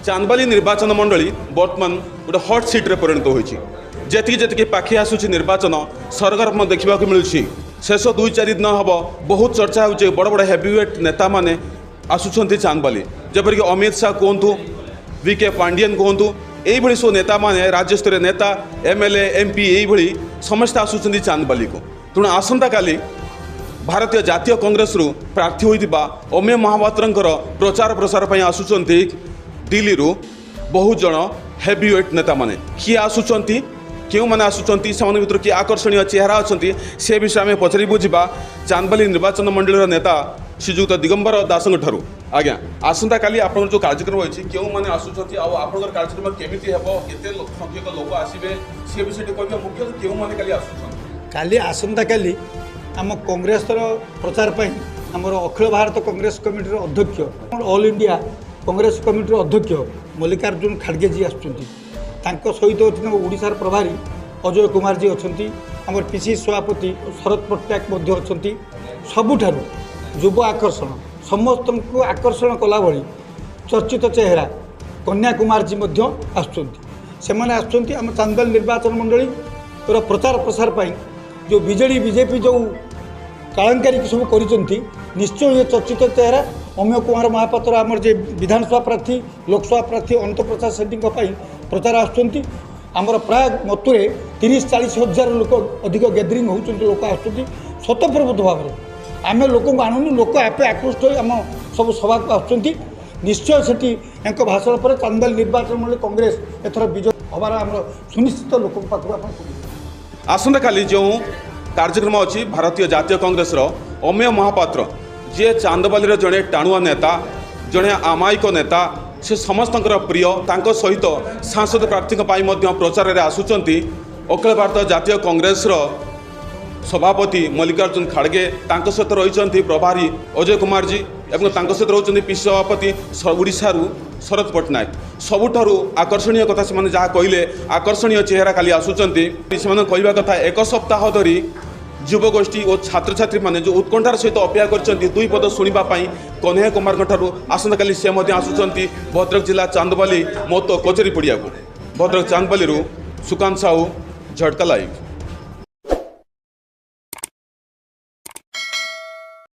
ଚାନ୍ଦବାଲି ନିର୍ବାଚନ ମଣ୍ଡଳୀ ବର୍ତ୍ତମାନ ଗୋଟେ ହଟ୍ ସିଟ୍ରେ ପରିଣତ ହୋଇଛି। ଯେତିକି ଯେତିକି ପାଖେଇ ଆସୁଛି ନିର୍ବାଚନ, ସରଗରମ ଦେଖିବାକୁ ମିଳୁଛି। ଶେଷ 2-4 ଦିନ ହେବ ବହୁତ ଚର୍ଚ୍ଚା ହେଉଛି, ବଡ଼ ବଡ଼ ହେଭିୱେଟ୍ ନେତାମାନେ ଆସୁଛନ୍ତି ଚାନ୍ଦବାଲି। ଯେପରିକି ଅମିତ ଶାହ କୁହନ୍ତୁ, ଭି କେ ପାଣ୍ଡିଆନ କୁହନ୍ତୁ, ଏଇଭଳି ସବୁ ନେତାମାନେ, ରାଜ୍ୟସ୍ତରୀୟ ନେତା, ଏମ୍ଏଲ୍ଏ, ଏମ୍ପି, ଏଇଭଳି ସମସ୍ତେ ଆସୁଛନ୍ତି ଚାନ୍ଦବାଲିକୁ। ତେଣୁ ଆସନ୍ତାକାଲି ଭାରତୀୟ ଜାତୀୟ କଂଗ୍ରେସରୁ ପ୍ରାର୍ଥୀ ହୋଇଥିବା ଅମୀୟ ମହାପାତ୍ରଙ୍କର ପ୍ରଚାର ପ୍ରସାର ପାଇଁ ଆସୁଛନ୍ତି ଦିଲ୍ଲୀରୁ ବହୁ ଜଣ ହେଭିୱେଟ୍ ନେତାମାନେ। କିଏ ଆସୁଛନ୍ତି, କେଉଁମାନେ ଆସୁଛନ୍ତି, ସେମାନଙ୍କ ଭିତରୁ କିଏ ଆକର୍ଷଣୀୟ ଚେହେରା ଅଛନ୍ତି, ସେ ବିଷୟରେ ଆମେ ପଚାରି ବୁଝିବା ଚାନ୍ଦବାଲି ନିର୍ବାଚନ ମଣ୍ଡଳୀର ନେତା ଶ୍ରୀଯୁକ୍ତ ଦିଗମ୍ବର ଦାସଙ୍କ ଠାରୁ। ଆଜ୍ଞା, ଆସନ୍ତାକାଲି ଆପଣଙ୍କର ଯେଉଁ କାର୍ଯ୍ୟକ୍ରମ ରହିଛି, କେଉଁମାନେ ଆସୁଛନ୍ତି ଆଉ ଆପଣଙ୍କର କାର୍ଯ୍ୟକ୍ରମ କେମିତି ହେବ, କେତେ ସଂଖ୍ୟକ ଲୋକ ଆସିବେ, ସେ ବିଷୟରେ ଟିକେ କହିବେ। ମୁଖ୍ୟତଃ କେଉଁମାନେ କାଲି ଆସୁଛନ୍ତି? କାଲି, ଆସନ୍ତାକାଲି ଆମ କଂଗ୍ରେସର ପ୍ରଚାର ପାଇଁ ଆମର ଅଖିଳ ଭାରତ କଂଗ୍ରେସ କମିଟିର ଅଧ୍ୟକ୍ଷ, ଅଲ୍ ଇଣ୍ଡିଆ କଂଗ୍ରେସ କମିଟିର ଅଧ୍ୟକ୍ଷ ମଲ୍ଲିକାର୍ଜୁନ ଖାଡ଼ଗେଜୀ ଆସୁଛନ୍ତି। ତାଙ୍କ ସହିତ ଅଛନ୍ତି ଆମ ଓଡ଼ିଶାର ପ୍ରଭାରୀ ଅଜୟ କୁମାରଜୀ ଅଛନ୍ତି, ଆମର ପିସି ସଭାପତି ଶରତ ପଟ୍ଟନାୟକ ମଧ୍ୟ ଅଛନ୍ତି। ସବୁଠାରୁ ଯୁବ ଆକର୍ଷଣ, ସମସ୍ତଙ୍କୁ ଆକର୍ଷଣ କଲା ଭଳି ଚର୍ଚ୍ଚିତ ଚେହେରା କନ୍ୟା କୁମାରଜୀ ମଧ୍ୟ ଆସୁଛନ୍ତି। ସେମାନେ ଆସୁଛନ୍ତି ଆମ ଚାନ୍ଦବାଲି ନିର୍ବାଚନ ମଣ୍ଡଳୀର ପ୍ରଚାର ପ୍ରସାର ପାଇଁ। ଯେଉଁ ବିଜେଡ଼ି ବିଜେପି ଯେଉଁ କାଳଙ୍କାରିକି ସବୁ କରିଛନ୍ତି, ନିଶ୍ଚୟ ଏ ଚର୍ଚ୍ଚିତ ଚେହେରା ଅମୀୟ କୁମାର ମହାପାତ୍ର, ଆମର ଯେ ବିଧାନସଭା ପ୍ରାର୍ଥୀ, ଲୋକସଭା ପ୍ରାର୍ଥୀ ଅନନ୍ତ ପ୍ରସାଦ ସେଠୀଙ୍କ ପାଇଁ ପ୍ରଚାର ଆସୁଛନ୍ତି। ଆମର ପ୍ରାୟ ମତରେ 30-40 ହଜାର ଲୋକ ଅଧିକ ଗ୍ୟାଦରିଂ ହେଉଛନ୍ତି, ଲୋକ ଆସୁଛନ୍ତି ସ୍ୱତଃପ୍ରବୃତ୍ତ ଭାବରେ। ଆମେ ଲୋକଙ୍କୁ ଆଣୁନୁ, ଲୋକ ଆପେ ଆକୃଷ୍ଟ ହୋଇ ଆମ ସବୁ ସଭାକୁ ଆସୁଛନ୍ତି। ନିଶ୍ଚୟ ସେଠି ଏଙ୍କ ଭାଷଣ ପରେ ଚାନ୍ଦବାଲି ନିର୍ବାଚନ ମଣ୍ଡଳୀ କଂଗ୍ରେସ ଏଥର ବିଜୟ ହେବାର ଆମର ସୁନିଶ୍ଚିତ ଲୋକଙ୍କ ପାଖରୁ ଆପଣ ଶୁଣିବେ। ଆସନ୍ତାକାଲି ଯେଉଁ କାର୍ଯ୍ୟକ୍ରମ ଅଛି ଭାରତୀୟ ଜାତୀୟ କଂଗ୍ରେସର ଅମୀୟ ମହାପାତ୍ର, ଯିଏ ଚାନ୍ଦବାଲିର ଜଣେ ଟାଣୁଆ ନେତା, ଜଣେ ଅମାୟିକ ନେତା, ସେ ସମସ୍ତଙ୍କର ପ୍ରିୟ, ତାଙ୍କ ସହିତ ସାଂସଦ ପ୍ରାର୍ଥୀଙ୍କ ପାଇଁ ମଧ୍ୟ ପ୍ରଚାରରେ ଆସୁଛନ୍ତି ଅଖିଳ ଭାରତ ଜାତୀୟ କଂଗ୍ରେସର ସଭାପତି ମଲ୍ଲିକାର୍ଜୁନ ଖାଡ଼ଗେ, ତାଙ୍କ ସହିତ ରହିଛନ୍ତି ପ୍ରଭାରୀ ଅଜୟ କୁମାରଜୀ ଏବଂ ତାଙ୍କ ସହିତ ରହୁଛନ୍ତି ପି ସଭାପତି ଓଡ଼ିଶାରୁ ଶରତ ପଟ୍ଟନାୟକ। ସବୁଠାରୁ ଆକର୍ଷଣୀୟ କଥା, ସେମାନେ ଯାହା କହିଲେ, ଆକର୍ଷଣୀୟ ଚେହେରା କାଲି ଆସୁଛନ୍ତି। ସେମାନଙ୍କ କହିବା କଥା, ଏକ ସପ୍ତାହ ଧରି ଯୁବଗୋଷ୍ଠୀ ଓ ଛାତ୍ରଛାତ୍ରୀମାନେ ଯେଉଁ ଉତ୍କଣ୍ଠାର ସହିତ ଅପେକ୍ଷା କରିଛନ୍ତି ଦୁଇ ପଦ ଶୁଣିବା ପାଇଁ କହ୍ନେୟା କୁମାରଙ୍କ ଠାରୁ, ଆସନ୍ତାକାଲି ସେ ମଧ୍ୟ ଆସୁଛନ୍ତି ଭଦ୍ରକ ଜିଲ୍ଲା ଚାନ୍ଦବାଲି ମତ କଚେରୀ ପଡ଼ିଆକୁ। ଭଦ୍ରକ ଚାନ୍ଦବାଲିରୁ ସୁକାନ୍ତ ସାହୁ, ଝଟକା ଲାଇଭ୍।